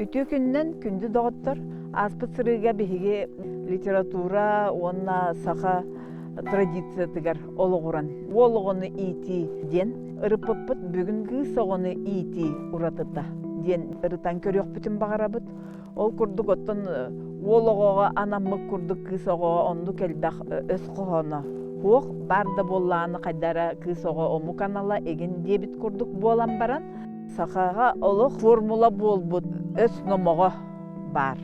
Үтүө күнүнэн, күндү доҕоттор! Ааспыт сырыыга биһиги литература уонна саха традициятыгар олоҕуран уол оҕону иитии диэн ырыппыппыт. Бүгүн кыыс оҕону иитии уратыта диэн ырытан көрүөхпүтүн баҕарабыт. Ол курдук оттон уол оҕоҕо анаммыт курдук кыыс оҕоҕо оннук элбэх өс хоһооно суох. Баар да буоллаҕына хайдара кыыс оҕо омук анала игин диэбит курдук буолан баран Сахаҕа олох формула буолбут өс номоҕо баар.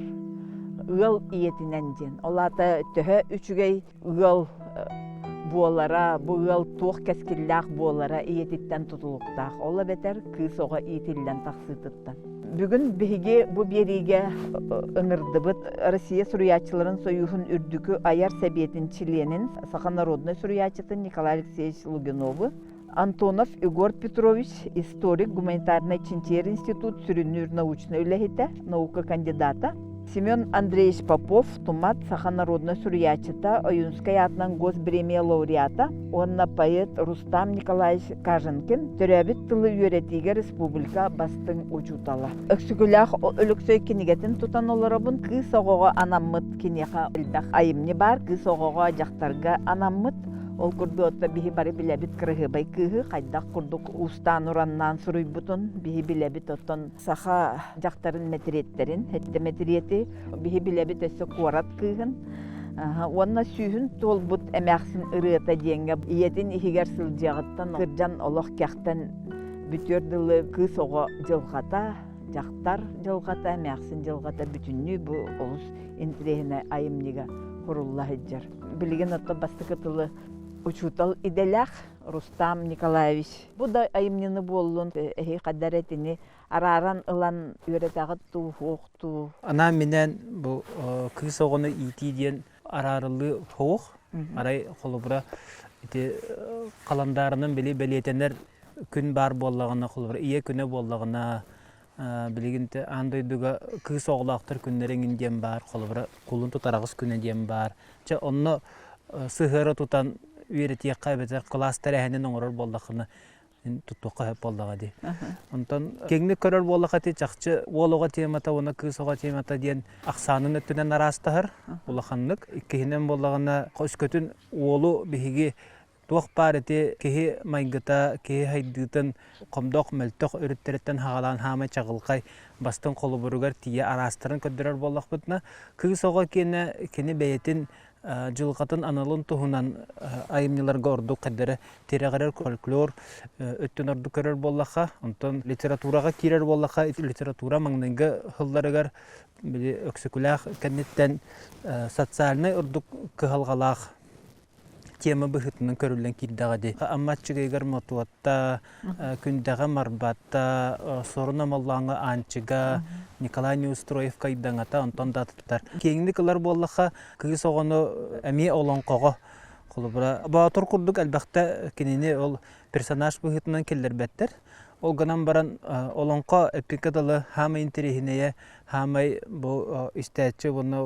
Ыал ийэтинэн диэн. Ол аата төһө үчүгэй ыал буолара, бу ыал туох кэскиллээх буолара ийэтиттэн тутулуктаах. Ол эбэтэр кыыс оҕо иитиллэн тахсыытыттан. Бүгүн биһиги бу биэриигэ ыҥырдыбыт Россия суруйааччыларын сойууһун үрдүкү айар сэбиэтин чилиэнин, саха народнай суруйааччытын Николай Алексеевич Лугинову, Антонов Егор Петрович, историк, гуманитарнай чинчийэр институт сүрүннүүр научнай үлэһитэ, наука кандидата. Семен Андреевич Попов, Тумат, саха народнай суруйааччыта, Ойуунскай аатынан Госбремия лауреата уонна поэт Рустам Николаевич Каженкин төрөөбүт тылы үөрэтиигэ республика бастыҥ учуутала. Өксөкүлээх Өлөксөй кинигэтин тутан олоробун. Кыыс оҕоҕо анаммыт киниэхэ элбэх айымньы баар. Кыыс оҕоҕо, дьахтарга анаммыт. Ол курдук отто биһи бары билэбит кыраһыабай кыыһы хайдах курдук уустаан-ураннаан суруйбутун биһи билэбит оттон саха дьахтарын мэтириэттэрин, эттэ мэтириэти биһи билэбит өссө куорат кыыһын уонна сүүһүн туолбут эмээхсин ырыата диэҥҥэ ийэтин иһигэр сылдьыаҕыттан кырдьан олох кэхтэн бүтүөр дылы кыыс оҕо дьылҕата, дьахтар дьылҕата, эмээхсин дьылҕата бүтүннүү бу олус интириэһинэй айымньыга курулла сылдьар. Билигин оттон бастакы тылы учуутал идэлээх Рустам Николаевич. Бу да айымньыны буоллун, эһи хаддар этини арааран ылан үөрэтэҕит дуу, суох дуу? Анаан-минээн бу кыыс оҕону иитии диэн араарыллыы суох. Арай холобура ити халандаарынан били бэлиэтэнэр күн баар буоллаҕына, холобура ийэ күнэ буоллаҕына, Билигин аан дойдуга кыыс оҕолоохтор күннэрэ эҥин диэн баар, холобура, кулун тутар аҕыс күнэ диэн баар. Чэ, онно сыһыара тутан үөрэтиэххэ эбэтэр кылаас тэрээһинин оҥорор буоллаххына, туттуохха сөп буоллаҕа дии. Онтон киэҥник көрөр буоллахха ити чахчы уол оҕо темата уонна кыыс оҕо темата диэн ахсаанын өттүнэн араастаһар улаханнык. Иккиһинэн буоллаҕына, өскөтүн уолу биһиги Туох баар ити киһи майгыта, киһи сайдыытын хомдох, мөлтөх өрүттэриттэн хаҕалаан хаамай чаҕылхай бастыҥ холобуругар тиийэ араастарын көрдөрөр буоллахпытына, кыыс оҕо киэнэ кини бэйэтин дьылҕатын аналын туһунан айымньыларга ордук хайдары тирэҕирэр фольклор өттүн ордук көрөр буоллахха, онтон литератураҕа киирэр буоллахха, литература маҥнайгы сылларыгар били Өксөкүлээх кэнниттэн социальнай ордук кыһалҕалаах тема быһыытынан көрүллэн киирдэҕэ дии. Амма аччыгыйыгар Мотуотта, Күндэҕэ Марбатта, Сорун Омоллооҥҥо Аанчыга, Николай Неустроевка Ыйдаҥата, онтон да атыттар. Киэҥник ылар буоллахха, кыыс оҕону эмиэ олоҥхоҕо холобура Боотур курдук элбэхтэ кинини ол персонаж быһыытынан киллэрбэттэр. Ол гынан баран олоҥхо эппиккэ дылы хаамай интэриэһинэйэ, хаамай бу истээччи уонна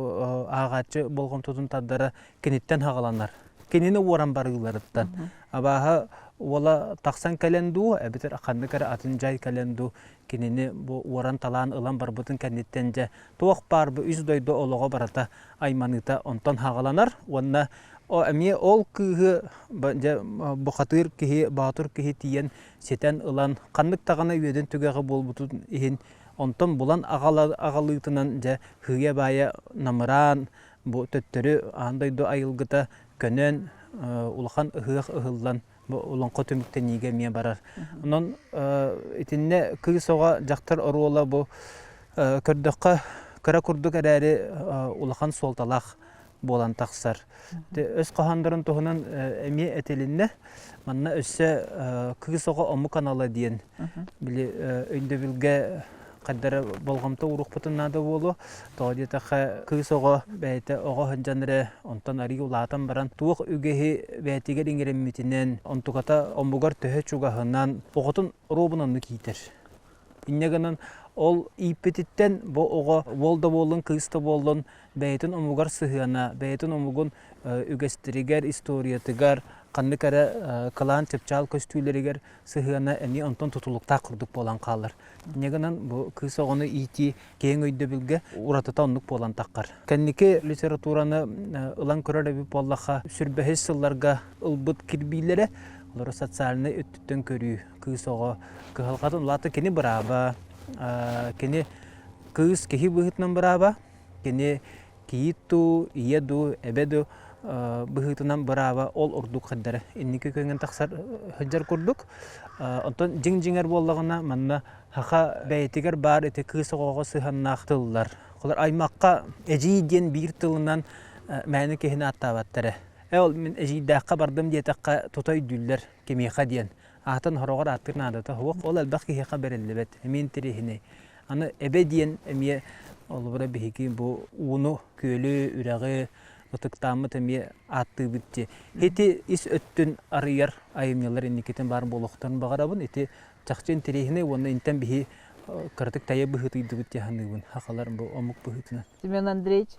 ааҕааччы болҕомтотун тардара киниттэн хаҕаланар. Кинини уоран барыыларыттан. Абааһы уола тахсан кэлэн дуу, эбэтэр ханнык эрэ атын дьай кэлэн дуу, кинини бу уоран талаан ылан барбытын кэнниттэн дьэ туох баар бу үс дойду олоҕо барыта айманыыта онтон хаҕаланар уонна эмиэ ол кыыһы дьэ бухатыыр киһи, боотур киһи тиийэн ситэн ылан ханнык даҕаны үөдэн түгэҕэ буолбутун иһин онтон булан аҕалыытынан дьэ һыыйа-баайа намыраан Бу төттөрү аан дойду айылгыта көнөн, улахан ыһыах ыһыллан, бу олоҥхо түмүктэниигэ эмиэ барар. Онон итиннэ кыыс оҕо, дьахтар оруола бу көрдөххө кыра курдук эрээри улахан суолталаах буолан тахсар. Өс хоһооннорун туһунан эмиэ этилиннэ. Манна өссө кыыс оҕо омук анала диэн били өйдөбүлгэ хайдары болҕомто ууруохпутун наада буолуо. Тоҕо диэтэххэ, кыыс оҕо бэйэтэ оҕо сылдьан эрэ, онтон арыый улаатан баран туох үгэһи бэйэтигэр иҥэриммитинэн, онтуката омугар төһө чугаһынан оҕотун оруобун оннук иитэр. Инньэ гынан ол ииппититтэн бу оҕо уол да буоллун, кыыс да буоллун бэйэтин омугар сыһыана, бэйэтин омугун үгэстэригэр, историятыгар, ханнык эрэ кылаан чыпчаал көстүүлэригэр сыһыана эмиэ онтон тутулуктаах курдук буолан хаалар. Инньэ гынан бу кыыс оҕону иитии киэҥ өйдөбүлгэ уратыта оннук буолан таххар. Кэнники литератураны ылан көрөр эбит буоллахха, сүрбэһис сылларга ылбыт кирбиилэрэ, олору социальнай өттүттэн көрүү, кыыс оҕо кыһалҕатын улаата кини бырааба, кини кыыс киһи быһыытынан бырааба, кини кийиит дуу, ийэ дуу, эбэ дуу быһыытынан бырааба ол ордук хайдара инники күөҥҥэн тахсар сылдьар курдук. Онтон дьиҥ-дьиҥэр буоллаҕына манна саха бэйэтигэр баар ити кыыс оҕоҕо сыһыаннаах тыллар. Холор аймахха эдьиий диэн биир тылынан мээнэ киһини ааттаабаттар ээ. Ээ ол мин эдьиийдээххэ бардым диэтэххэ тута өйдүүллэр кимиэхэ диэн. Аатын хороҕор ааттыыр наадата суох. Ол элбэх киһиэхэ бэриллибэт. Эмиэ интэриэһинэй. Аны эбэ диэн эмиэ холобура биһиги бу ууну, күөлү, үрэҕи ытыктааммыт эмиэ ааттыыбыт дии. Ити ис өттүн арыйар айымньылар инникитин баар буолуохтарын баҕарабын. Ити чахчы интэриэһинэй уонна интэн биһи кыратык тайа быһыытыйдыбыт дии саныыбын сахалар бу омук быһыытынан. Семен Андреевич.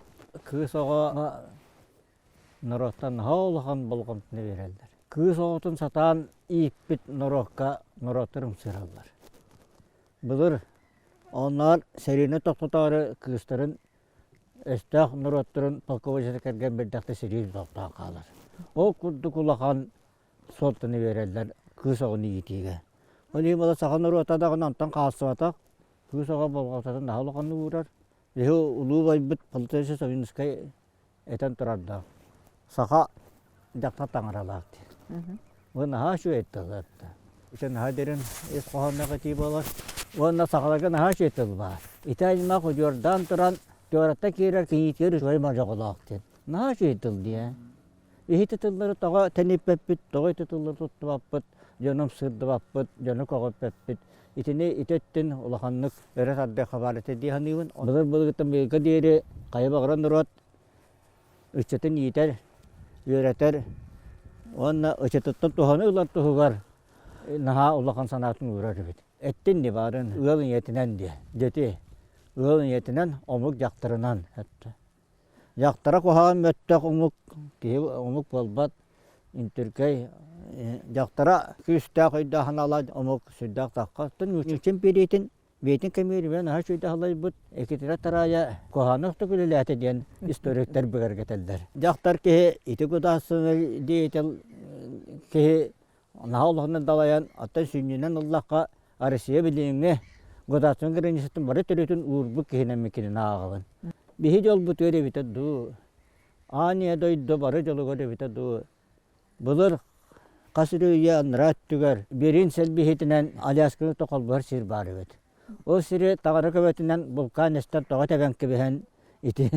Кыыс оҕо норуоттан наһаа улахан болҕомтону биэрэллэр. Кыыс оҕотун сатаан ииппит норуокка норуоттар ымсыыраллар. Былыр онноор сэриини тохтотоору кыыстарын өстөөх норуоттарын полководецтара кэргэн бэрдэхтэ сэрии тохтоон хаалар. Ол курдук улахан суолтаны биэрэллэр кыыс оҕону иитиигэ. Ол иһин буола саха норуота даҕаны онтон хаалсыбатах, кыыс оҕо болҕомтотун наһаа улаханнык уурар. Биһи улуу убайбыт Полтавец Савинскай этэн турардаах саха дьахтар таҥаралаах диэн. Бу наһаа үчүгэй тыл этэ. Ити наһаа дириҥ ис хоһоонноох этии буолар. Уонна сахаларга наһаа үчүгэй тыл баар. Ити аймах удьуордаан туран туораттан киирэр кийиитигэр үчүгэй модьоҕолоох диэн. Наһаа үчүгэй тыл диэн. Ити тыллары тоҕо тэниппэппит, тоҕо ити тыллары туттубаппыт, дьону сырдыбаппыт, дьону көҕүппэппит. Итини ити өттүн улаханнык өрө тардыахха баар этэ дии саныыбын. Былыр былыргыттан быйылга диэри хайа баҕарар норуот ыччатын иитэр, үөрэтэр уонна ыччатыттан туһаны ылар туһугар наһаа улахан санаатын уурар эбит. Эттин дии баарын ыал ийэтинэн диэ. Дьэти ыал ийэтинэн, омук дьахтарынан эттэ. Дьахтара куһаҕан мөттөх омук киһи омук буолбат интүркэй дьахтара күүстээх өйдөөх санаалаах омук сүрдээх тахха. Оттон нуучча империятын бэйэтин кэмигэр наһаа үчүгэйдик халайбыт Екатерина Тараайа куһаҕана охто үлэлээтэ диэн историктар бигэргэтэллэр. Дьахтар киһи ити государственный деятель киһи наһаа улаханнык далайан, оттон сүнньүнэн ыллахха Россия билиҥҥи государственный границатын бары төрүтүн уурбут киһинэн мин кинини ааҕабын. Биһи дьолбутугар эбитэ дуу, аан ийэ дойду бары дьолугар эбитэ дуу, былыр хас үрүйэ анараа өттүгэр Берин сэлбиһитинэн Алясканы тохолбуһар сир баар эбит. Ол сири таҥара көмөтүнэн булкаан эстэн тоҕо тэбэн кэбиһэн ити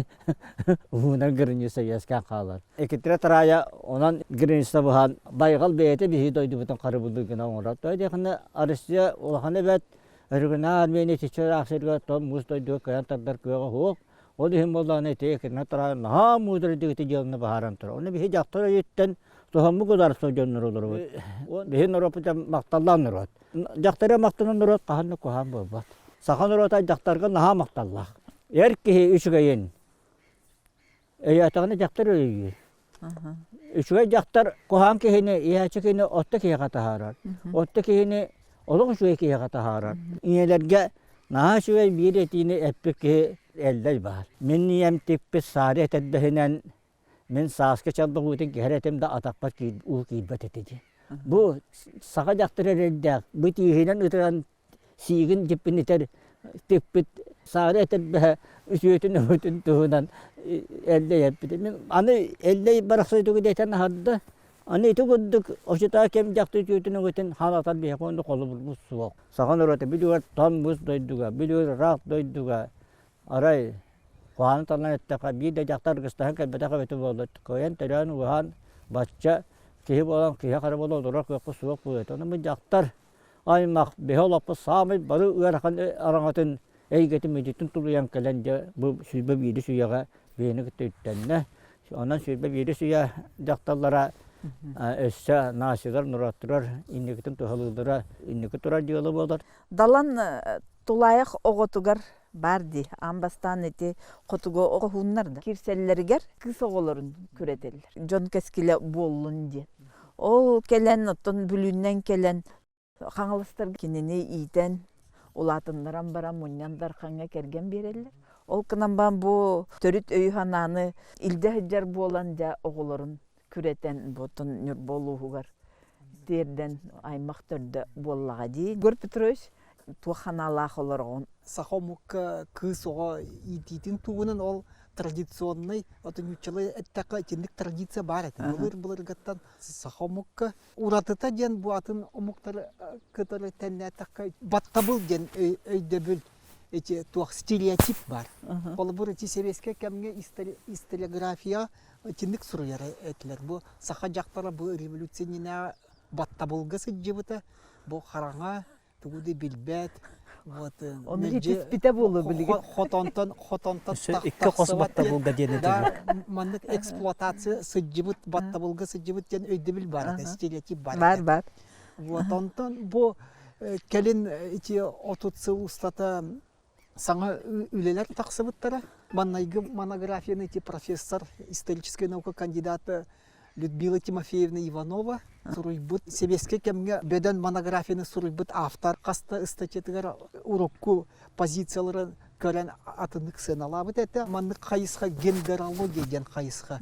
уунан граница үөскээн хаалар. Экитирэ тараайа онон граница быһан байҕал бэйэтэ биһиги дойдубутун харыбылыы гына оҥорор. Тоҕо диэххинэ Россия улахан эбэт Өрүгүнэ Армения итиччэ ыраах сиргэ тоҥ муус дойдуга кыайан тардар кыаҕа суох. Ол иһин буоллаҕына ити Екатерина Тараайа наһаа муударайдык ити дьыаланы быһааран турар. Ону биһи дьахтар өйүттэн туһаммыт государство дьоннор олоробут. Биһи норуоппут махталлаах норуот. Дьахтары махтанар норуот хаһан да куһаҕан буолбат. Саха норуота дьахтарга наһаа махталлаах. Эр киһи үчүгэйин өйөөтөҕүнэ дьахтар өйүүр. Үчүгэй дьахтар куһаҕан киһини, иһээччи киһини отто киһиэхэ таһаарар. Отто киһини олох үчүгэй киһиэхэ таһаарар. Ийэлэргэ наһаа үчүгэй биир этиини эппит киһи Эллэй баар. Мин ийэм тикпит саары этэрбэһинэн мин сааскы чалбах уутун киһэр этим да атахпар уу киирбэт этэ дии. Бу саха дьахтар эрэйдээх бу тииһинэн ытыран сиигин дьиппинитэр тикпит саары этэрбэһэ үтүөтүн өҥөтүн туһунан Эллэй эппитэ. Мин аны Эллэй барахсан итиги дэтэн аһарда. Аны ити курдук очутаа кэм дьахтар үтүөтүн өҥөтүн хаалатар биһиэхэ уонна холобурбут суох. Саха норуота бүлүүгэ тоҥ-мус дойдуга, бүлүүгэ ыраах дойдуга арай Куһаҕаны талан эттэххэ, биир да дьахтар аргыстаһан кэлбэтэх эбитэ буоллар, кыайан төрөөн-ууһаан бачча киһи буолан, киһи хара буола олорор кыахпыт суох буолуо этэ. Ону бу дьахтар аймах биһи олохпут саамай бары ыарахан араҥатын эйгэтин мүдьүтүн тулуйан кэлэн дьэ бу 21 үйэҕэ биһини кытта үктэннэ. Онон 21 үйэ дьахталлара өссө наасыгар норуоттарар инникитин туһалыыллара инники турар дьыала буолар. Далан тулаайах оҕотугар баар дии. Аан бастаан ити хотугу оҕоһууннар да киирсэллэригэр кыыс оҕолорун күрэтэллэр. Дьон кэскилэ буоллун диэн. Ол кэлэн, оттон Бүлүүннэн кэлэн Хаҥаластар кинини иитэн, улаатыннаран баран мунньан Дархаҥҥа кэргэн биэрэллэр. Ол гынан баран бу төрүт өйү-санааны илдьэ сылдьар буолан дьэ оҕолорун күрэтэн бутун Ньурба улууһугар тиэрдэн аймах төрдө буоллаҕа дии. Егор Петрович туох санаалаах олороҕун? Саха омукка кыыс оҕо иитиитин туһунан ол традиционнай, ото нууччалыы эттэххэ итинник традиция баар этэ. Былыр-былыргыттан саха омукка Уратыта диэн бу атын омуктары кытары тэннээтэххэ баттабыл диэн өйдөбүл ити туох стереотип бар. Холобур ити сэбиэскэй кэмҥэ историография итинник суруйар этилэр. Бу саха дьахтара бу революция иннинээҕи баттабылга сылдьыбыта, бу хараҥа тугу да билбэт вот Ону итиспитэ буолуо билигин. Хотонтон хотонтон икки хос баттабылга диэн Да, маннык эксплуатация сылдьыбыт баттабылга сылдьыбыт диэн өйдөбүл бар этэ, стереотип бар Бар бар. Вот онтон бу кэлин ити 30 сыл устата саҥа үлэлэр тахсыбыттара. Маннайгы монографияны ити профессор, историческай наука кандидата Людмила Тимофеевна Иванова суруйбут сэбиэскэй кэмҥэ бөдөн монографияны суруйбут автор хас да ыстатыйатыгар урукку позицияларын көрөн атыннык сыаналаабыт этэ. Маннык хайысха гендерология диэн хайысха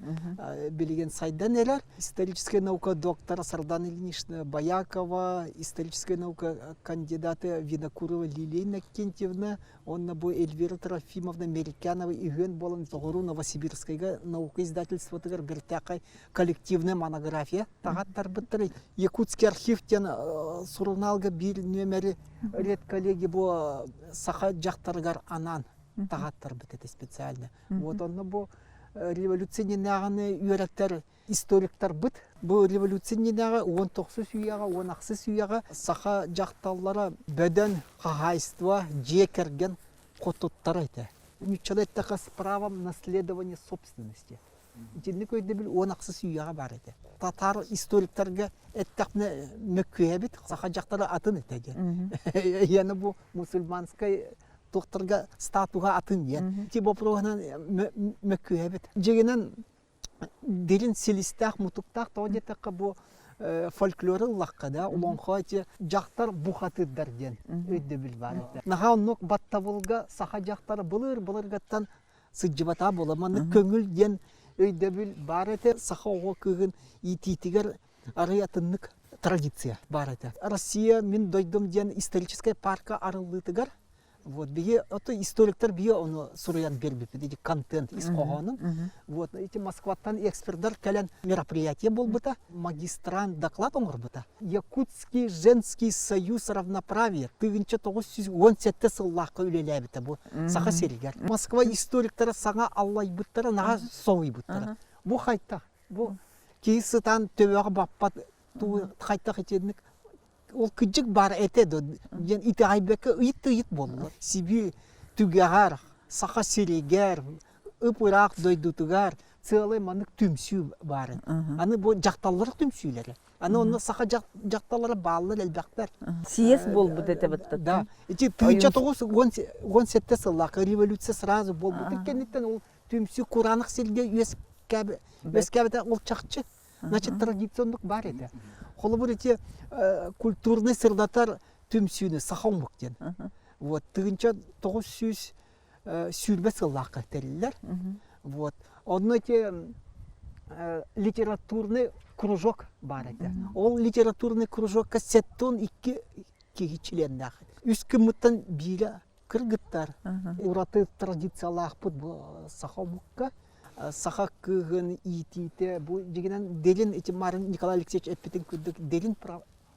билигин сайдан эрэр. Историческая наука доктора Сардана Ильинична Боякова, историческая наука кандидата Винокурова Лилия Иннокентьевна, уонна бу Эльвира Трофимовна Мерикянова үһүөн буолан Тоҕуруу Новосибирскайга наука издательствотыгар бэртээхэй коллективная монография таҕаттарбыттар. Якутский архив диэн сурунаалга биир нүөмэри редколлегия бу саха дьахтарыгар анаан таҕаттарбыт этэ специально. Вот онно бу революция иннинээҕини үөрэттэр историктарбыт бу революция иннинээҕи 19 үйэҕэ, 16 үйэҕэ саха дьахталлара бөдөн хаһаайыстыба, дьиэ кэргэн хотуттара этэ. Нууччалыы эттэххэ с правом наследования собственности. Итинник өйдөбүл 16 үйэҕэ баар этэ. Татар историктарга эттэхпинэ мөккүһэбит, саха дьахтара атын этэ диэн. Яны бу мусульманскай туохтарга статуһа атын диэн. Ити боппуруоһунан мөккүһэбит. Дьиҥинэн дирин силистээх-мутуктаах тоҕо диэтэххэ бу фольклору ыллахха да олоҥхо ити дьахтар бухатыырдар диэн өйдөбүл баар этэ. Наһаа оннук баттабылга саха дьахтара былыр-былыргаттан сылдьыбатаа буола. Маннык көҥүл диэн өйдөбүл баар этэ. Саха оҕо кыыһын иитиитигэр арый атыннык традиция баар этэ. Россия мин дойдум диэн историческай парка арыллыытыгар Вот биһи ото историктар биһи ону суруйан биэрбиппит ити контент ис хоһоонун. Вот эти Москваттан эксперттар кэлэн мероприятие буолбута, магистрант доклад оҥорбута. Якутский женский союз равноправия 1917 сыллаахха үлэлээбитэ бу Саха сиригэр. Москва историктара саҥа аллайбыттара, наһаа соһуйбуттара. Бу хайтах, бу киһи сытан төбөҕө баппат хайтах итинник ол кыдьык баар этэ да диэн итэҕэйбэккэ ыйыт-ыйыт буолла. Сибиир түгэҕэр, Саха сиригэр, ып-ыраах дойдутугар сыалай маннык түмсүү баарын. Аны бу дьахталлар түмсүүлэрэ. Аны онно саха дьахталлара бааллар элбэхтэр. Съезд буолбут этэ бытта. Да. Ити 1917 сыллаах революция сразу буолбут кэнниттэн ол түмсүү кураанах сиргэ үөскээбитэ ол чахчы. Значит, традиционных баар этэ. Холобур ити культурный сырдатар түмсүүнү саха омук диэн. Вот 1920 сыллаахха тэриллэр. Вот. Онно ити литературный кружок баар этэ. Ол литературный кружокка 72 киһи членнээх. Үс гыммыттан биирэ кыргыттар ураты традициялаахпыт бу саха омукка саха кыыһын иитиитэ бу дьигинэн делин ити Марин Николай Алексеевич эппитин курдук делин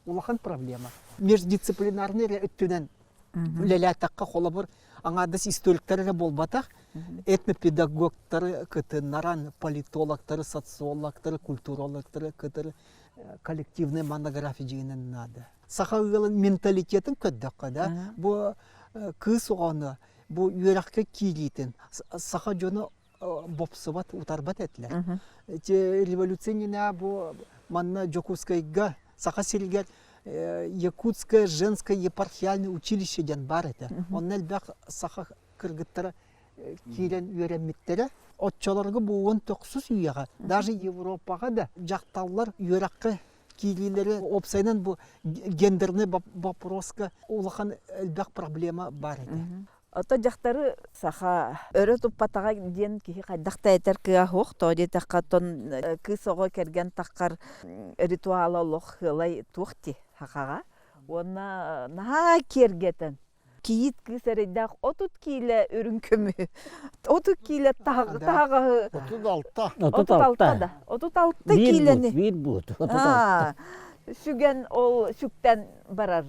улахан проблема междисциплинарный эрэ өттүнэн үлэлээтэххэ холобур аҥаардас историктар эрэ буолбатах этнопедагогтары кытыннаран политологтары социологтары культурологтары кытары коллективный монография дьигинэн наада саха ыалын менталитетын көрдөххө да бу кыыс оҕону бу үөрэххэ киириитин саха дьоно бопсубат утарбат этилэр ити революция иннинэ бу манна Дьокуускайга Саха сиригэр Якутское женское епархиальное училище диэн баар этэ онно элбэх саха кыргыттара киирэн үөрэммиттэрэ. Оччолорго бу 19 үйэҕэ даже Европаҕа да дьахталлар үөрэххэ. киириилэри уопсайынан бу гендерный вопроска улахан элбэх проблема бар этэ. Ото дьахтары саха өрө туппатаҕа диэн киһи хайдах да этэр кыа суох, тоҕо диэтэххэ оттон кыыс оҕо кэргэн таххар ритуала олох сыалай туох дии сахаҕа. Уонна наһаа киэргэтэн кийиит кыыс эрэйдээх 30 киилэ үрүҥ көмүһү, 30 киилэ таһаҕаһы 36. 36 да 36 киилэни биир буут 36 сүгэн ол сүктэн барар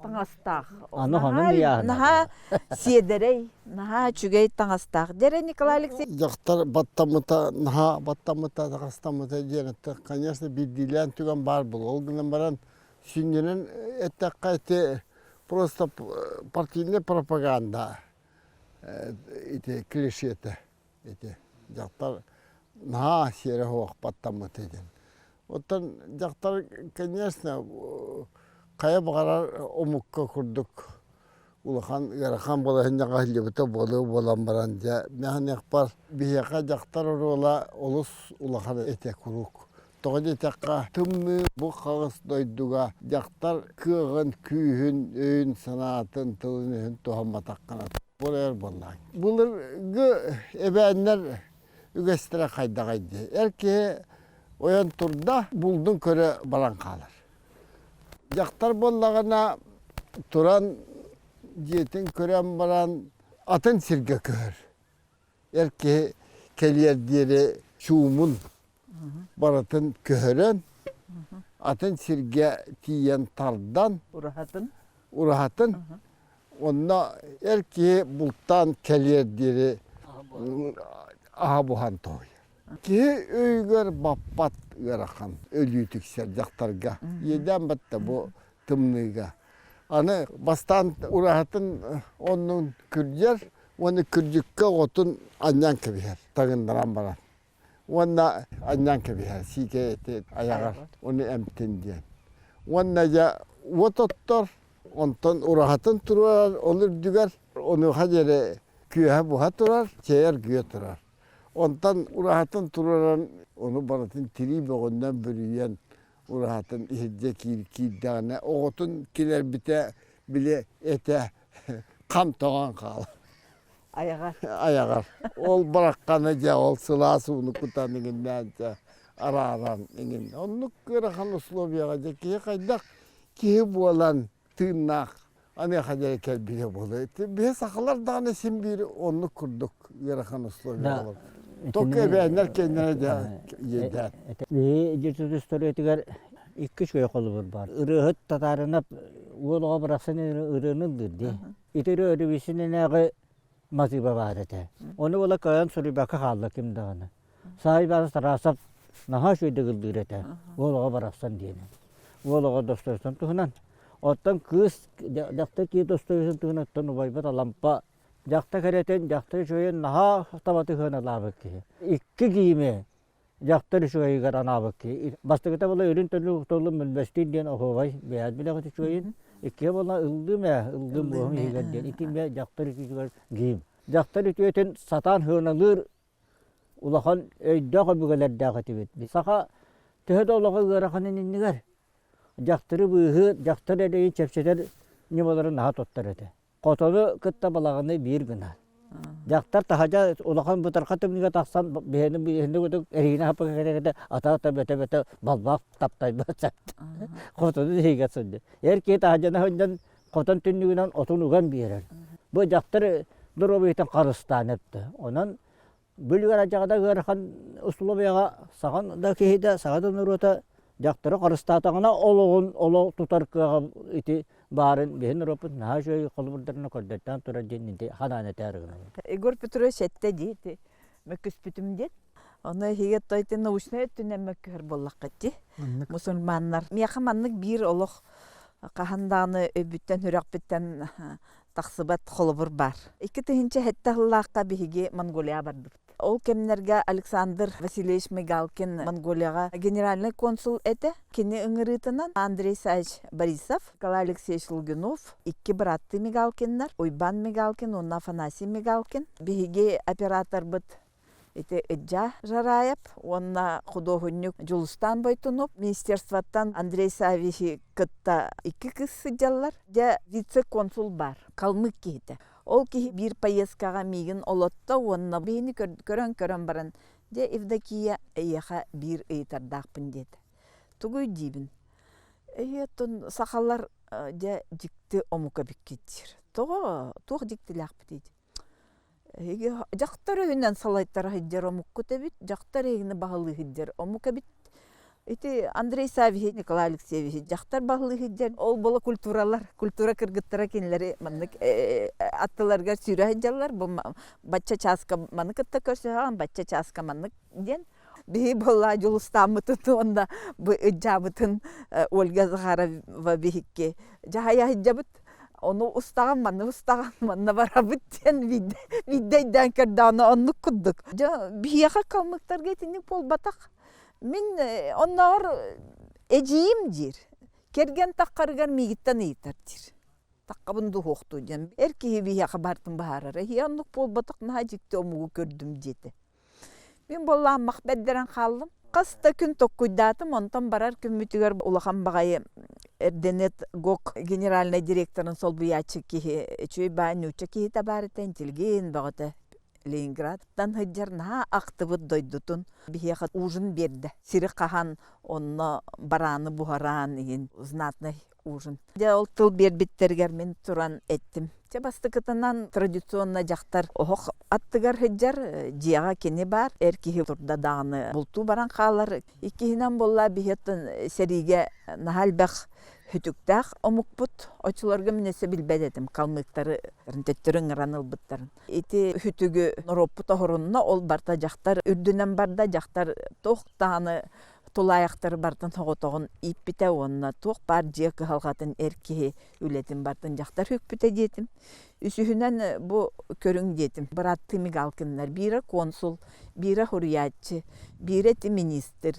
таҥастаах. Аны хонун ыйааһына. Наһаа сиэдэрэй, наһаа үчүгэй таҥастаах. Дьэрэ Николай Алексеевич. Дьахтар баттаммыта, наһаа баттаммыта, таҥастаммыта диэн этте, конечно, биирдиилээн түгэн баар буолуо. Ол гынан баран, сүнньүнэн эттэххэ, ити просто партийная пропаганда ити клишете ити дьахтар наһаа сиэрэ суох баттаммыта диэн. Оттон дьахтар, конечно, хайа баҕарар омукка курдук улахан ыарахан балаһыанньаҕа сылдьыбыта буолуо буолан баран дьэ мэхэнэхпар биһиэхэ дьахтар оруола олус улахан этэ куруук. Тоҕо диэтэххэ, тымныы бу хаҕыс дойдуга дьахтар кыаҕын, күүһүн, өйүн-санаатын, тылын-өһүн туһамматаххына буолар буоллаҕыҥ. Былыргы эбээннэр үгэстэрэ хайдаҕай дии. Эр киһи ойон турда, булдун көрө баран хаалар. Дьахтар буоллаҕына туран дьиэтин көрөн баран атын сиргэ көһөр. Эр киһи кэлиэр диэри чуумун барытын көһөрөн, атын сиргэ тиийэн тардан, ураһатын ураһатын онно эр киһи бултаан кэлиэр диэри аһа буһан тоһуйар. Киһи өйүгэр баппат ыарахан өлүү тиксэр дьахтарга. Иэдээн батта бу тымныыга. Аны бастаан ураһатын оннун күрдьэр уонна күрдьүккэ оҕотун анньан кэбиһэр таҥыннаран баран. Уонна анньан кэбиһэр сиикэй эти айаҕар ону эмтин диэн. Уонна дьэ уот оттор, онтон ураһатын туруорар ол үрдүгэр онуоха диэри күөһэ буһа турар, чэйэр күө турар. Онтон ураһатын туруоран ону барытын тирии бөҕүнэн бүрүйэн ураһатын иһирдьэ киирдэҕинэ оҕотун килэрбитэ били этэ хам тоҥон хаалар. Айаҕар. Айаҕар. Ол барахханы дьэ ол сылаас ууну кутан иҥиннээн дьэ арааран иҥин. Оннук ыарахан условияҕа дьэ киһи хайдах киһи буолан тыыннаах аныаха диэри кэлбитэ буолуо. Биһи сахалар даҕаны син биир оннук курдук ыарахан условия олор. Только эбээннэр кэннэрэ дьэ иэдээн. Биһи дьүтүт историятыгар икки үчүгэй холобур баар. Ырыаһыт татаарынап уол оҕо барахсан ырыаны ыллыыр дии. Ити ырыа өрүбүсүнэнээҕи матыыба баар этэ. Ону буола кыайан суруйбакка хаалла ким даҕаны. Саай Иванович Тарасов наһаа үчүгэйдик ыллыыр этэ. Уол оҕо барахсан диэни. Уол оҕо Достоевскай туһунан. Оттон кыыс дьахтар киһи Достоевскай туһунан оттон убайбыт Алампа дьахтар кэрэтин, дьахтар үчүгэйин наһаа табатыһыаналаабыт киһи. Икки киими дьахтар үчүгэйигэр анаабыт киһи. Бастакыта буола үрүн төлү толлум мөлбөстүүн диэн оһуобай бэйэт билэҕит үчүгэйин. Иккиһэ буола ыллыым ээ, ыллыым буоһум иһигэр диэн. Ити эмиэ дьахтар үчүгэр гиим. Дьахтар үтүөтүн сатаан сыаналыыр улахан өйдөөх өбүгэлэрдээх этибит. Саха төһө да олоҕо ыараханын иннигэр дьахтары быыһыыр, дьахтар эрэйин чэпчэтэр ньымаларын наһаа туттар этэ. Хотону кытта балаҕаны биир гына. Дьахтар таһадьа улахан бытарха тымныыга тахсан биһини биһини курдук эриинэ хаппыка кэтэ-кэтэ ата-ата бөтө-бөтө балбаах таптайбат сапт. Хотону иһигэр сылдьар. Эр киһи таһадьаны сылдьан хотон түннүгүнэн отун уган биэрэр. Бу дьахтар доруобуйатын харыстаан эптэ. Онон бүлүгэр адьаҕада ыарахан условияҕа саҕан да киһи да саҕа да норуота дьахтары харыстаатаҕына олоҕун олох тутар кыаҕа ити баарын биһин норуоппут наһаа үчүгэй холобурдарына көрдөртөөн турар диэн ити ханаан этээр гынабын. Егор Петрович этте дии ити мөккүспүтүм диэн. Ону эһиги той научнай өттүнэн мөккүһэр буоллаххыт дии. Мусульманнар. Миэхэ маннык биир олох хаһан даҕаны өйбүттэн сүрэхпиттэн тахсыбат холобур баар. 2007 сыллаахха биһиги Монголияҕа бардыбыт. Ол кэмнэргэ Александр Васильевич Мигалкин Монголияҕа генеральный консул этэ. Кини ыҥырыытынан Андрей Саевич Борисов, Николай Алексеевич Лугинов, икки бырааттыы Мигалкиннар, Уйбан Мигалкин уонна Афанасий Мигалкин. Биһиги операторбыт. Ити Ыдьаа Жараев уонна худуоһунньук Дьулустаан Бойтунов министерствоттан Андрей Саввичи кытта икки кыыс сылдьаллар. Дьэ, вице-консул баар, калмык киһитэ. Ол киһи биир поездкаҕа миигин олотто уонна биһини көрөн-көрөн баран, дьэ, Евдокия, эйиэхэ биир ыйытардаахпын диэтэ. Тугуй диибин? Эһиги оттон сахалар дьэ дьикти омук эбиккит диир. Тоҕо? Туох дьиктилээхпитий? Эһиги дьахтар өйүнэн салайтара сылдьар омуккут эбит, дьахтар эһигини баһылыы сылдьар омук эбит. Ити Андрей Саввич, Николай Алексеевич дьахтар баһылыы сылдьар. Ол буола культуралар, культура кыргыттара кинилэри маннык аттыларыгар сүүрэ сылдьаллар. Бу бачча чааска маны кытта көрсүһэҕин, бачча чааска маннык диэн. Биһи буолла Дьулустааммытын уонна бу ыдьаабытын Ольга Захарова биһикки дьаһайа сылдьабыт. Ону устаҕын, манны устаҕын, манна барабыт диэн биирдэ биирдэ өйдөөн көрдөҕүнэ оннук курдук. Дьэ, биһиэхэ калмыктарга итинник буолбатах. Мин оннооҕор эдьиийим диир. Кэргэн таххарыгар миигиттэн ыйытар диир. Таххабын дуһуохтуу диэн. Эр киһи биһиэхэ барытын быһаарар. Эһиэ оннук буолбатах, наһаа дьикти омугу көрдүм диэтэ. Мин буоллааммах бэрдэрэн хааллым. Хас да күн токкуйдаатым, онтон барар күммүтүгэр улахан баҕайы Эрдэнет ГОК генеральнай директорын солбуйааччы киһи үчүгэй баай нуучча киһитэ баар этэ, интеллигент бөҕөтө Ленинградтан сылдьар наһаа ахтыбыт дойдутун биһиэхэ ужин биэрдэ. Сири хаһан онно барааны буһараан иһин знатный ужин. Дьэ ол тыл биэрбиттэригэр мин туран эттим. Чэ бастакытынан традиционно дьахтар оһох аттыгар сылдьар, дьиэҕэ кини баар, эр киһи турда даҕаны бултуу баран хаалар. Иккиһинэн буолла биһиэттэн сэриигэ наһаа элбэх сүтүктээх омукпут. Оччолорго мин өссө билбэт этим калмыктары төттөрү ыҥыран ылбыттарын. Ити сүтүгү норуоппут оһорунна, ол барта дьахтар үрдүнэн барда, дьахтар туох даҕаны тулаайахтары барытын соҕотоҕун ииппитэ уонна туох баар дьиэ кыһалҕатын эр киһи үлэтин барытын дьахтар үкпүтэ диэтим. Үсүһүнэн бу көрүҥ диэтим. Бырааттыы Мигалкиннар биирэ консул, биирэ суруйааччы, биирэ ити министр,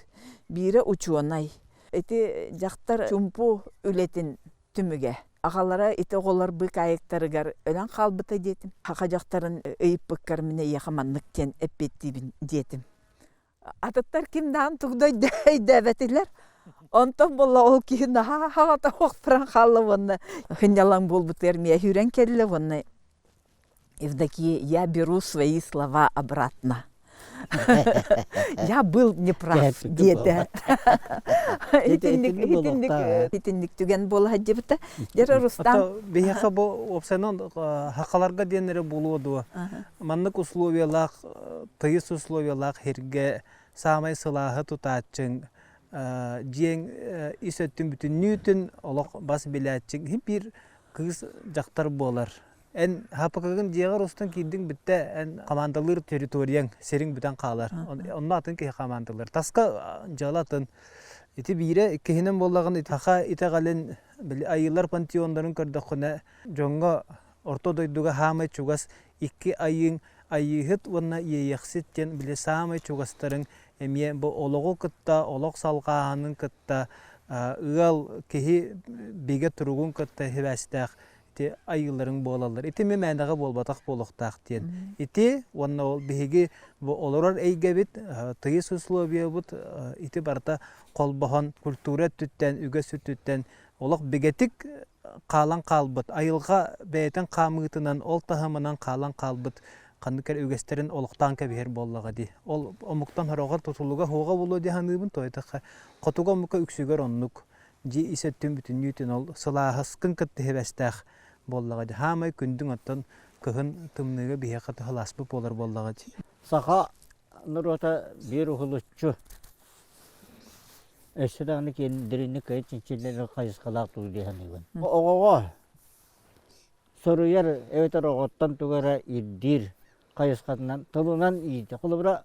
биирэ учуонай. Ити дьахтар чумпу үлэтин түмүгэ. Аҕалара ити оҕолор быыкаайыктарыгар өлөн хаалбыта диэтим. Саха дьахтарын ыйыппыккар мин эйиэхэ маннык диэн эппиэттиибин диэтим. Атыттар ким даҕаны тугу да өйдөөбөтүлэр. Онтон буолла ол киһи наһаа аҕата охторон хаалла уонна сынньалаҥ буолбутугар миэ сүүрэн кэллэ уонна Евдокия, я беру свои слова обратно. Я был неправ диэтэ. Итинник итинник итинник түгэн буола сылдьыбыта. Дьэ Рустам Биһиэхэ бу уопсайынан хахаларга диэн эрэ буолуо дуо? Маннык условиялаах, тыйыс условиялаах сиргэ саамай сылааһы тутааччыҥ, дьиэҥ ис өттүн бүтүннүүтүн олох бас билээччиҥ иһин биир кыыс дьахтар буолар. Эн ХПК-гын дьиэҕэр устан киирдиҥ бүттэ, эн командалыыр территорияҥ, сириҥ бүтэн хаалар. Онно атын киһи командалыыр. Таска дьыала атын. Ити биирэ иккиһинэн буоллаҕына саха итэҕэлин били айыылар пантеоннарын көрдөххүнэ дьоҥҥо орто дойдуга хаамай чугас икки айыыҥ Айыыһыт уонна Иэйэхсит диэн били саамай чугастарыҥ эмиэ бу олоҕу кытта, олох салҕааһынын кытта, ыал киһи бигэ туругун кытта сибээстээх ити айыыларыҥ буолаллар. Ити эмиэ мээнэҕэ буолбатах буолуохтаах диэн. Ити уонна ол биһиги бу олорор эйгэбит, тыйыс условиябыт ити барыта холбоһон культура өттүттэн, үгэс өттүттэн олох бигэтик хаалан хаалбыт, айылҕа бэйэтин хаамыытынан, ол таһымынан хаалан хаалбыт ханнык эрэ үгэстэрин олохтоон кэбиһэр буоллаҕа дии. Ол омуктан сороҕор тутулуга суоҕа буолуо дии саныыбын, тоҕо хотугу омукка үксүгэр оннук дьиэ ис өттүн бүтүннүүтүн ол сылааһыскын кытта сибээстээх буоллаҕа дии. Хаамай күндүҥ оттон кыһын тымныыга биһиэхэ туһалааспыт буолар буоллаҕа дии. Саха норуота биир уһулуччу Өссө даҕаны киэн дириҥник кыайан чинчиллэр хайысхалаах дуу дии саныыбын. Оҕоҕо суруйар эбэтэр оҕоттон тугу эрэ ирдиир хайысхатынан тылынан иитэ. Холобура,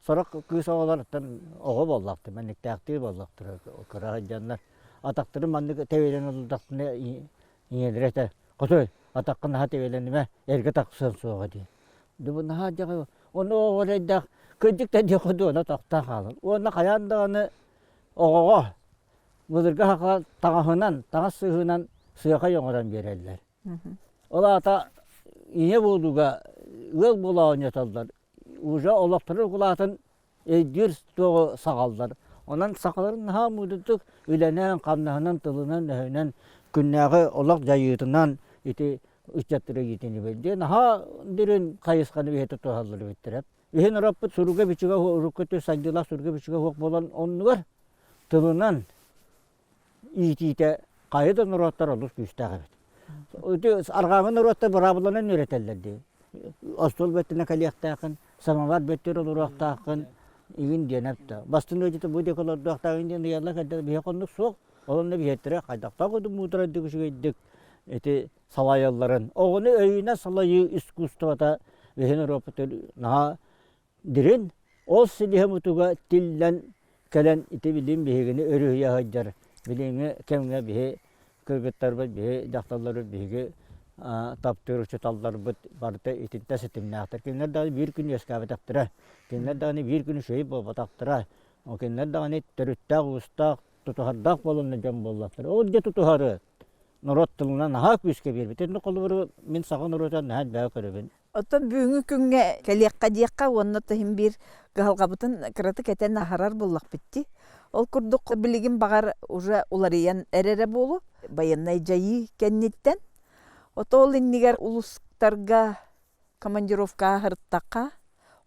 сорох кыыс оҕолортон оҕо буоллахтар, манныктаахтыы буоллахтар кыра сылдьаннар атахтарын маннык тэбиэлэн ыллахтарына ийэлэрэ этэр хотуй атаххын наһаа тэбиэлэнимэ эргэ тахсыан суоҕа дии. Дьэ бу наһаа дьаҕай Ону оҕо эрэйдээх кырдьык да диэххэ дуона тохтоон хаалар. Уонна хайаан даҕаны оҕоҕо былыргы саха таҥаһынан, таҥас сыыһынан сыахай оҥорон биэрэллэр. Ол аата ийэ буолууга ыал буола оонньотоллор. Уже олохторун укулаатын өйдүүр туоҕу саҕаллар. Онон сахаларын наһаа муунтук үлэнэн, хамнаһынан, тылынан-өһүнэн, күннээҕи олох дьайыытынан ити ыччаттары иитинибит диэн наһаа дириҥ хайысханы биһиэхэ тутуһаллар эбиттэрэ. Иһин ураппыт суруга-бичигэ урукку өттү сайдыылаах суруга-бичигэ суох буолан оннугар тылынан иитиитэ хайа да норуоттар олус күүстээх эбит. Ити арҕааҥы норуоттар быраабыланан үөрэтэллэр дии. Остуол бөттүнэ кэлиэхтээххин, самовар бөттүгэр олоруохтааххын игин диэн эптэ. Бастыҥ ыалдьыты бу диэки олордуохтааҕын диэн ыйаллар кэлдэ биһиэхэ оннук суох. Ол онно биһиэттэрэ хайдахтаах курдук муударайдык үчүгэйдик ити салайалларын. Оҕону өйүнэн салайыы искусствота биһи норуоппут наһаа Дириҥ, ол силиһэ мутуга тиллэн кэлэн ити билим биһигини өрүһүйэ сылдьар. Билиҥҥи кэмҥэ биһи кыргыттарбыт, биһи дьахталларбыт, биһиги таптыыр учууталларбыт барыта итинтэ ситимнээхтэр. Кинилэр даҕаны биир күн үөскээбэтэхтэрэ, кинилэр даҕаны биир күн үчүгэй буолбатахтара. Кинилэр даҕаны төрүттээх-уустаах, тутуһардаах буоланнар дьон буоллахтара. Ол дьэ тутуһары норуот тылынан наһаа күүскэ биэрбит. Итинник холобуру мин саха норуота наһаа элбэҕи көрөбүн. Оттон бүгүҥҥү күҥҥэ кэлиэххэ диэххэ уонна иһин биир кыһалҕабытын кыратык этэн аһарар буоллахпыт дии. Ол курдук билигин баҕар уже уларыйан эрэрэ буолуо байыаннай дьайыы кэнниттэн. Ото ол иннигэр улуустарга командировка аһырыттахха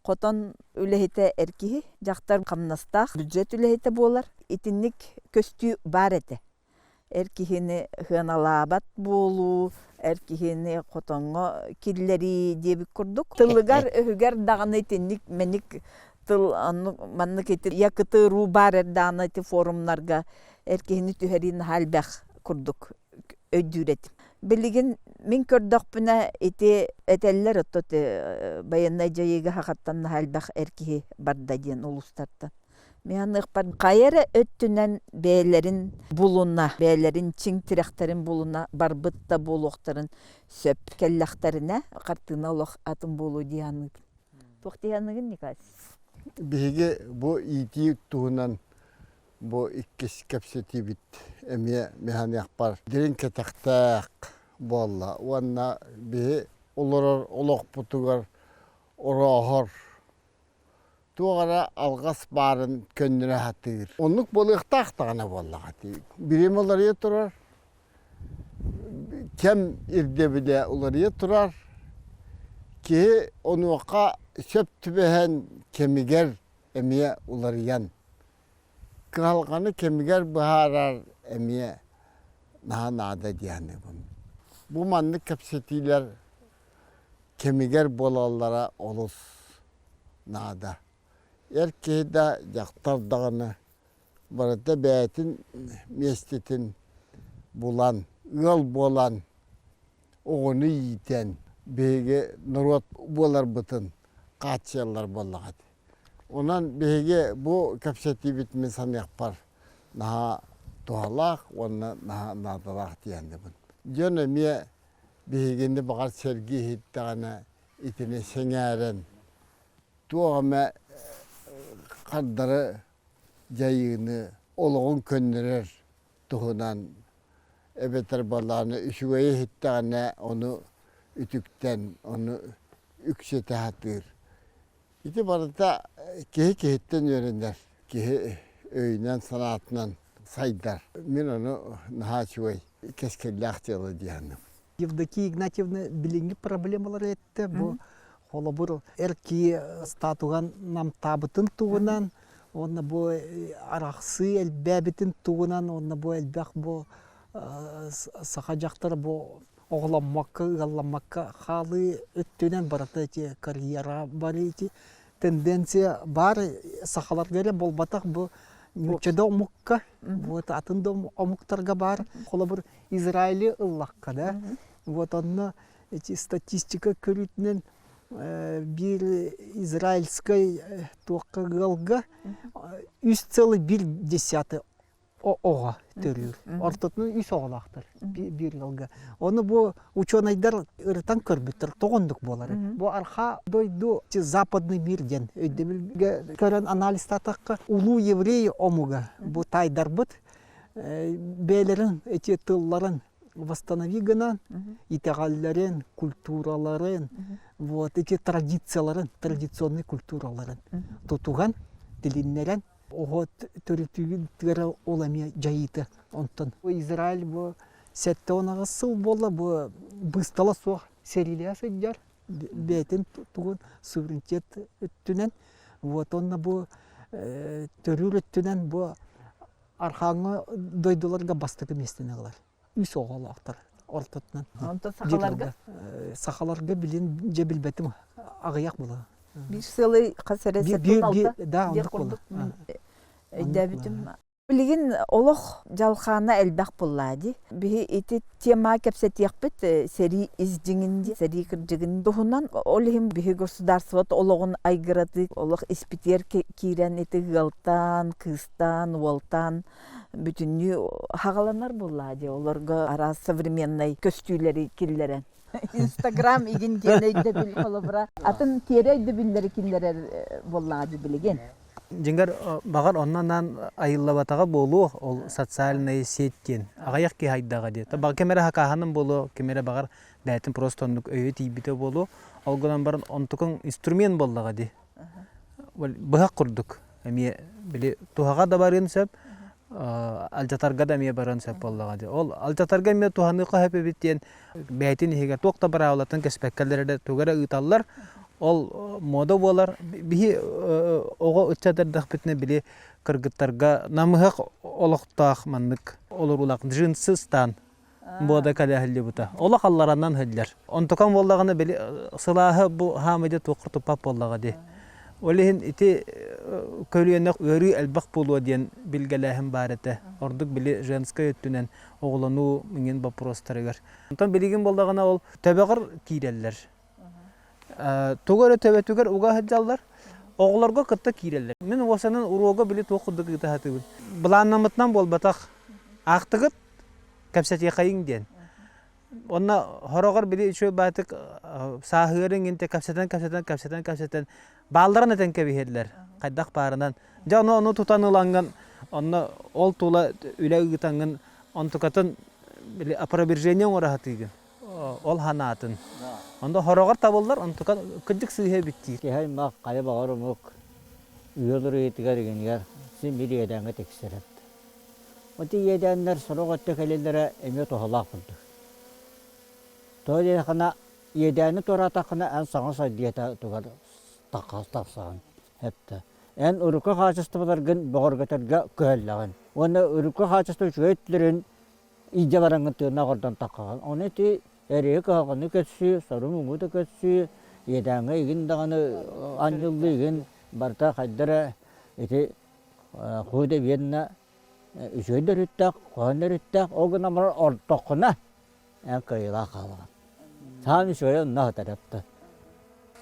хотон үлэһитэ эр киһи, дьахтар хамнастаах бюджет үлэһитэ буолар. Итинник көстүү баар этэ. Эр киһини сыаналаабат буолуу, эр киһини хотоҥҥо киллэрии диэбит курдук. Тылыгар-өһүгэр даҕаны итинник мэник тыл маннык ити якытыруу баар эрдэҕинэ ити форумнарга эр киһини түһэрии наһаа элбэх курдук өйдүүр этим. Билигин мин көрдөхпүнэ ити этэллэр отто байыаннай дьайыыга хахаттан наһаа элбэх эр киһи барда диэн улуустартан. Мин аныахпар хайа эрэ өттүнэн бэйэлэрин булуна, бэйэлэрин чиҥ тирэхтэрин булуна барбыт да буолуохтарын сөп. Кэллэхтэринэ хартыына олох атын буолуо дии саныыбын. Туох дии саныыгын, Николай? Биһиги бу иитии туһунан бу иккис кэпсэтиибит эмиэ миһаныахпар дириҥ кэтэхтээх буолла уонна биһи олорор олохпутугар орооһор туох эрэ алҕас баарын көннөрө сатыыр. Оннук буолуохтаах даҕаны буоллаҕа дии. Бириэмэ уларыйа турар, кэм ирдэбилэ уларыйа турар. Киһи онуоха сөп түбэһэн кэмигэр эмиэ уларыйан, кыһалҕаны кэмигэр быһаарар эмиэ наһаа наада дии саныыбын. Бу маннык кэпсэтиилэр кэмигэр буолаллара олус наада. Эр киһи да, дьахтар даҕаны барыта бэйэтин миэстэтин булан, ыал буолан, оҕону иитэн биһиги норуот буоларбытын хааччыйаллар буоллаҕа дии. Онон биһиги бу кэпсэтиибит мин саныахпар наһаа туһалаах уонна наһаа наадалаах диэхинэбин. Дьон эмиэ биһигини баҕар сэргии иһиттэҕинэ итини сэҥээрэн туох эмэ хардары дьайыыны олоҕун көннөрөр туһунан эбэтэр балааны үчүгэйи иһиттэҕинэ ону үтүктэн ону үксэтэ сатыыр Ити барыта киһи киһиттэн үөрэнэр, киһи өйүнэн-санаатынан сайдар. Мин ону наһаа үчүгэй, кэскиллээх дьыала дии саныыбын. Евдокия Игнатьевна билиҥҥи проблемалары эттэ. Бу холобур эр киһи статуһан намтаабытын туһунан, уонна бу арахсыы элбээбитин туһунан, уонна бу элбэх бу саха дьахтара бу оҕоломмокко, ыалламмакка хаалыы өттүнэн барыта ити карьера бары ити тенденция баар сахаларга эрэ буолбатах бу нуучча да омукка вот атын да омуктарга баар холобур Израили ыллахха да вот онно эти статистика көрүүтүнэн биир израильскай туохха ыалга 3,1 оҕо төрүүр. Ортотунан үс оҕолоохтор биир ыалга. Ону бу учуонайдар ырытан көрбүттэр тоҕо оннук буолар. Бу архаа дойду западный мир диэн өйдөбүлгэ көрөн анализтаатахха улуу еврей омуга бу таайдарбыт бэйэлэрин эти тылларын. восстанови гынан итэҕэллэрин, культураларын, вот эти традицияларын, традиционный культураларын тутуһан, тилиннэрэн оҕо төрүтүгэр ол эмиэ дьайыыта. Онтон Израиль бу 78 сыл буолла бу быыстала суох сэриилэһэ сылдьар бэйэтин тугун суверенитет өттүнэн вот онно бу төрүүр өттүнэн бу архааҥҥы дойдуларга бастакы миэстэни ылар үс оҕолоохтор ортотунан. Онтон сахаларга? Сахаларга билин дьэ билбэтим аҕыйах була. Биир сылы хас эрэ 76 диэх курдук өйдөөбүтүм. Билигин олох дьалхаана элбэх буолла дии. Биһи ити тема кэпсэтиэхпит сэрии ис дьиҥин дии, сэрии кырдьыгын туһунан. Ол иһин биһи государствот олоҕун айгыратыы олох испитиэр киирэн ити ыалтан, кыыстан, уолтан бүтүннүү хаҕаланар буоллаа дии олорго араас современнай көстүүлэри киллэрэн. Инстаграм игин диэн өйдөбүл холобура атын тиэрэ өйдөбүллэри киллэрэр буоллаҕа дии билигин. Дьиҥэр баҕар онно анаан айыллыбатаҕа буолуо ол социальная сеть диэн аҕыйах киһи айдаҕа дии. Баҕар ким эрэ хакааһаным буолуо, ким эрэ баҕар бэйэтин просто оннук өйө тиийбитэ буолуо. Ол гынан баран онтукуҥ инструмент буоллаҕа дии. Быһах курдук эмиэ били туһаҕа да барыан сөп, алдьатарга да эмиэ барыан сөп буоллаҕа дии. Ол алдьатарга эмиэ туһаныахха сөп эбит диэн бэйэтин иһигэр туох да быраабылатын кэспэккэлэр эрэ тугу эрэ ыыталлар. Ол мода буолар. Биһи оҕо ыччат эрдэхпитинэ били кыргыттарга намыһах олохтоох маннык олоруулаах джинсы ыстаан буода кэлэ сылдьыбыта. Олох алларанан сылдьар. Онтукан буоллаҕына били сылааһы бу хаамыйда туохха туппат буоллаҕа дии. Ол иһин ити көлүөнэ ыарыы элбэх буолуо диэн билгэлээһин баар этэ. Ордук били женскай өттүнэн оҕолонуу иҥин боппуруостарыгар. Онтон билигин буоллаҕына ол төбөҕөр киирэллэр. Тугу эрэ төбөтүгэр уга сылдьаллар. Оҕолорго кытта киирэллэр. Мин уосанан уруога били туох курдук ыыта сатыыбын. Былааннаммытынан буолбатах. Аахтыгыт кэпсэтиэхэйиҥ диэн. Онно хороҕор били үчүгэй баатык сааһыарыҥ инте кэпсэтэн кэпсэтэн кэпсэтэн кэпсэтэн баалларын этэн кэбиһэллэр хайдах баарынан. Дьэ ону ону тутан ылаҥҥын онно ол тула үлэ ыытаҥҥын онтукатын били опровержение оҥоро сатыыгын. Ол ханаатын. Онно хороҕор табыллар, онтукан кырдьык сыыһа эбит диир. Киһи аймах хайа баҕар омук ыал ырыытыгар игинигэр син биир иэдээҥҥэ тиксэр эбит. Ити иэдээннэр сорох өттө кэлэллэрэ эмиэ туһалаах курдук. Тоҕо диэтэххинэ, иэдээни туораатаххына эн саҥа сайдыыта тугар тахсаҕын эптэ. Эн урукку хаачыстыбаларгын бөҕөргөтөргө күһэллэҕин. Уонна урукку хаачыстыба үчүгэй өттүлэрин илдьэ бараҥҥын тыыннаах ордон таххаҕын. Ону ити эрэйи кыһалҕаны көрсүү, сору-муҥу да көрсүү, иэдээҥҥэ игин даҕаны анньыллыы игин барыта хайда эрэ ити Худо бедно үчүгэй да өрүттээх, куһаҕан да өрүттээх, ол гынан баран ортоххуна эн кыайыылаах хаалаҕын. Саам үчүгэйэ онно сытар эптэ.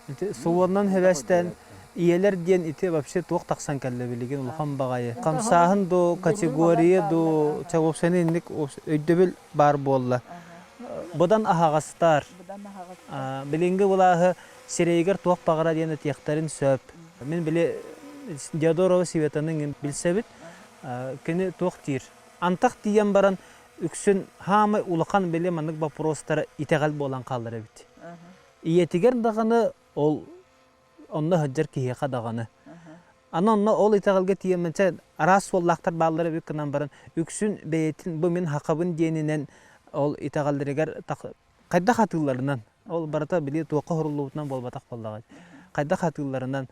Ити суоннан хэбэстээн ийэлэр диэн ити вообще туох тахсан кэллэ билигин улахан баҕайы. Хамсааһын ду, категория ду, чэ уопсайынан инник өйдөбүл баар буолла. Быдан аһаҕастар. Билиҥҥи былааһы сирэйигэр туох баҕара диэн этиэхтэрин сөп. Мин били Диодорова Светаны билсэбит. Кини туох диир? Антах тиийэн баран үксүн хаамай улахан били маннык боппуруостара итэҕэл буолан хаалар эбит. Ийэтигэр даҕаны ол онно сылдьар киһиэхэ даҕаны. Аны онно ол итэҕэлгэ тиийэмминчэ араас суоллаахтар бааллар эбит гынан баран үксүн бэйэтин бу мин хахабын диэнинэн ол итэҕэллэригэр хайдах атыылларынан ол барыта били туохха уһуруллубутунан буолбатах буоллаҕа хайдах атыылларынан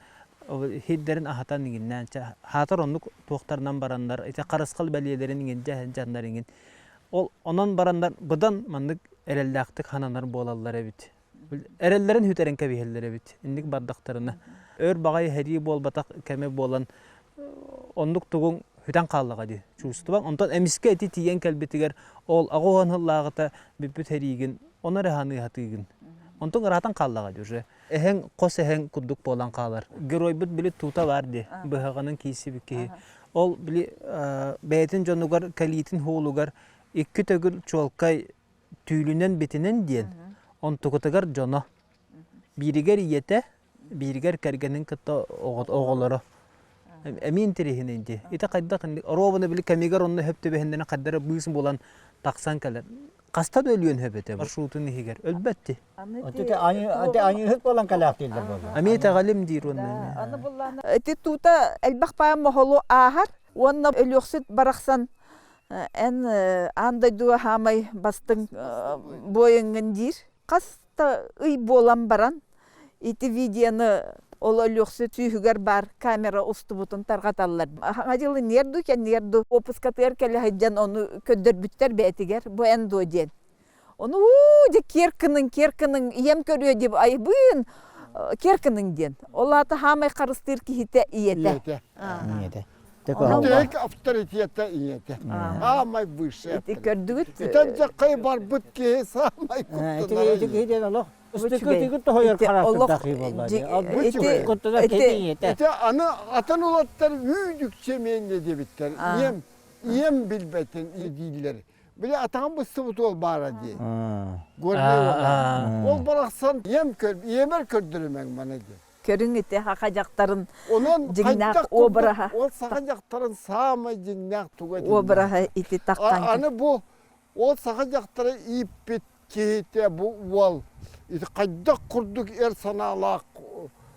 сирдэрин аһатан иҥиннээн хаатар оннук туохтарынан бараннар ити харысхал бэлиэлэрин иҥин дьаннар иҥин ол онон бараннар быдан маннык эрэллээхтик хананар буолаллар эбит эрэллэрин сүтэрэн кэбиһэллэр эбит инник бардахтарына өр баҕайы сэрии буолбатах кэмэ буолан оннук тугуҥ сүтэн хааллаҕа дии чувствоваҥ. Онтон эмискэ ити тиийэн кэлбитигэр ол 80 сыллааҕыта бүппүт сэриигин ону эрэ саныы сатыыгын. Онтон ыраатан хааллаҕа дии уже. Эһэҥ хос эһэҥ курдук буолан хаалар. Геройбут били тута баар дии быһаҕынан киирсибит киһи. Ол били бэйэтин дьонугар кэлиитин хуолугар икки төгүл чуолкай түүлүнэн битинэн диэн онтукутугар дьоно. Бииригэр ийэтэ, бииригэр кэргэнин кытта оҕолоро эмиэ интэриэһинэй дии. Ити хайдах оруобуна били кэмигэр онно сөп түбэһиннэрин хайдара быыс буолан тахсан кэлэр. Хаста да өлүөн сөп этэ маршрутун иһигэр. Өлбөт Ати аньыыһыт буолан кэлээхтииллэр буолла. Эмиэ итэҕэлим диир уонна. Аны буллаана ити туута элбэх паайан моһолу ааһар уонна өлүөхсүт барахсан эн аан дойдуга хаамай бастыҥ буойуҥҥун диир. Хас да ый буолан баран ити видеоны ол өлүөхсүт сүүһүгэр баар камера устубутун тарҕаталлар. Хаҥа дьылы нерду кэннигэр опускатыгар кэлэ сылдьан ону көрдөрбүттэр бэйэтигэр бу эн дуо диэн. Ону уу дьэ киэр кыныҥ, киэр кыныҥ, ийэм көрүө дип айбыын киэр кыныҥ диэн. Ол аата хаамай харыстыыр киһитэ ийэтэ. Ийэтэ. Ийэтэ. Бүтэһик авторитета ийэтэ. Аамай высший Ити көрдүгүт? Итэн дьаххай барбыт киһи саамай куттанара Ити киһи диэн олох ыстыкы тоһойор хараастырдаах киһи буолла дии. Ити аны атын улаттар үүдүкчэ миэннэ диэбиттэр. Ийэм ийэм билбэтин дииллэр. Били атаҕым быстыбыт уол баара дии. Горнай уола. Ол барахсан ийэм ийэмэр көрдөрүмэҥ маны диэн. Көрүҥ ити саха дьахтарын Онон дьиҥнээх обраһа. Ол саха дьахтарын саамай дьиҥнээх туга Обраһа ити таххан. Аны бу ол саха дьахтара ииппит киһитэ бу уол ити хайдах курдук эр санаалаах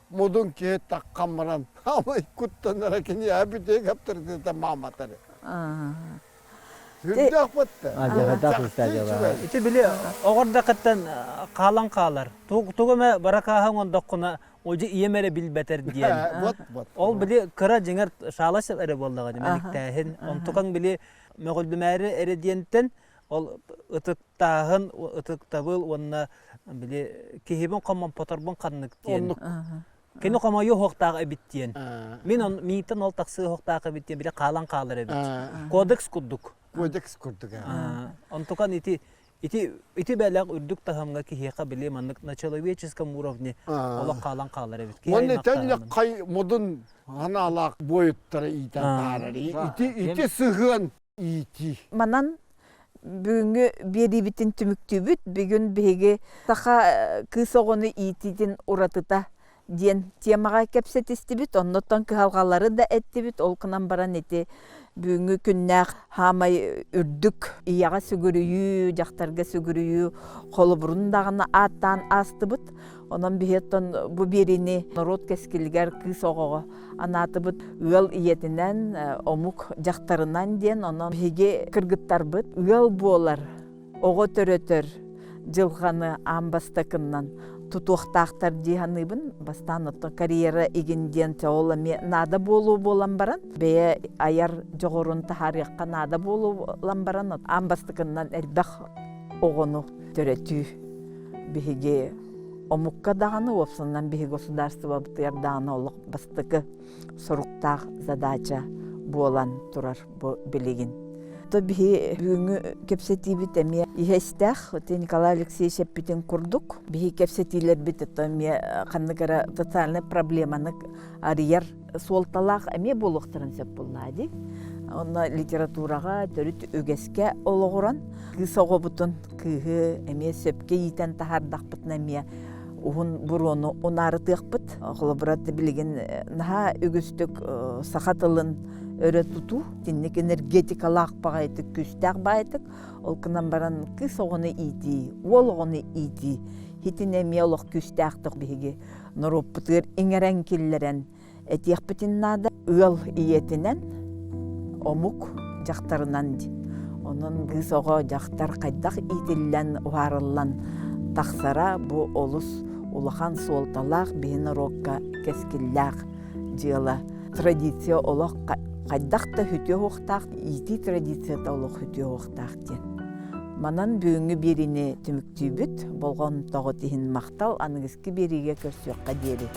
модун киһи таххан баран аамай куттанара кини бүтэһик аптарытыта мааматары. Сүрдээх батта. Ити били оҕордакыттан хаалан хаалар. Тугу эмэ баракааһа оҥордоххуна, одьу ийэм эрэ билбэтэр диэн. Вот, вот. Ол били кыра дьиҥэр шаалас эрэ буоллаҕа дии мэниктээһин. Онтукаҥ били мөҕүллүмээри эрэ диэнтэн ол ытыктааһын, ытыктабыл уонна били киһибин хоммоппоторбун ханнык диэн. Кини хомойуо уһуохтаах эбит диэн. Мин он, мииттэн ол тахсыа уһуохтаах эбит диэн били хаалан хаалар эбит. Кодекс курдук. Кодекс курдук. Онтукан ити ити ити бэлэх үрдүк таһымҥа киһиэхэ били маннык на человеческом уровне олох хаалан хаалар эбит. Уонна тэллэххай модун ханаалаах буойуттара иитэн таарар. Ити ити сыһыан иитии. Манан бүгүҥҥү биэриибитин түмүктүүбүт. Бүгүн биһиги саха кыыс оҕону иитиитин уратыта диэн темаҕа кэпсэтистибит. Оннуттан кыһалҕалары да эттибит. Ол гынан баран ити бүгүҥҥү күннээх хаамай үрдүк ийэҕэ сүгүрүйүү, дьахтарга сүгүрүйүү холобурун даҕаны ааттаан аастыбыт. Онон биһиэттэн бу биэриини норуот кэскилигэр кыыс оҕоҕо анаатыбыт ыал ийэтинэн, омук дьахтарынан диэн, онон биһиги кыргыттарбыт ыал буолар, оҕо төрөтөр дьылҕаны аан бастакыннан тутуохтаахтар дии саныыбын. Бастаан оттон карьера игин диэн ол эмиэ наада буолуо буолан баран, бэйэ айар дьоҕурун таһаарыахха наада буолуо баран, аан бастакыннан элбэх оҕону төрөтүү биһиги омукка даҕаны, уопсанан биһиги государствобытыгар даҕаны олох бастакы соруктаах задача буолан турар бу билигин. То биһи бүгүҥҥү кэпсэтиибит эмиэ иһэ-истээх. Николай Алексеевич эппитин курдук, биһи кэпсэтиилэрбит эмиэ ханнык эрэ социальнай проблеманы арыйар суолталаах эмиэ буолуохтарын сөп буоллаа дии. Онно литератураҕа төрүт үгэскэ олоҕуран кыыс оҕобутун кыыһы эмиэ сөпкө иитэн таһаардахпытына эмиэ уһун буруону унаарытыахпыт. Холобура, билигин наһаа үгүстүк саха тылын өрө тутуу, итинник энергетикалаах баҕайытык, күүстээх баҕайытык, ол гынан баран кыыс оҕону иитии, уол оҕону иитии итини эмиэ олох күүстээхтик биһиги норуоппутугар иҥэрэн киллэрэн этиэхпитин наада. Ыал ийэтинэн, омук дьахтарынан дии. Онон кыыс оҕо дьахтар хайдах иитиллэн, уһаарыллан тахсара бу олус улахан суолталаах биһи норуокка кэскиллээх дьыала. Традиция олох хайдах да үтүө уохтаах, иитии традицията олох үтүө уохтаах диэн. Манан бүгүҥҥү биэриини түмүктүүбүт. Болҕомтоҕут иһин махтал. Аныгыскы биэриигэ көрсүөххэ диэри.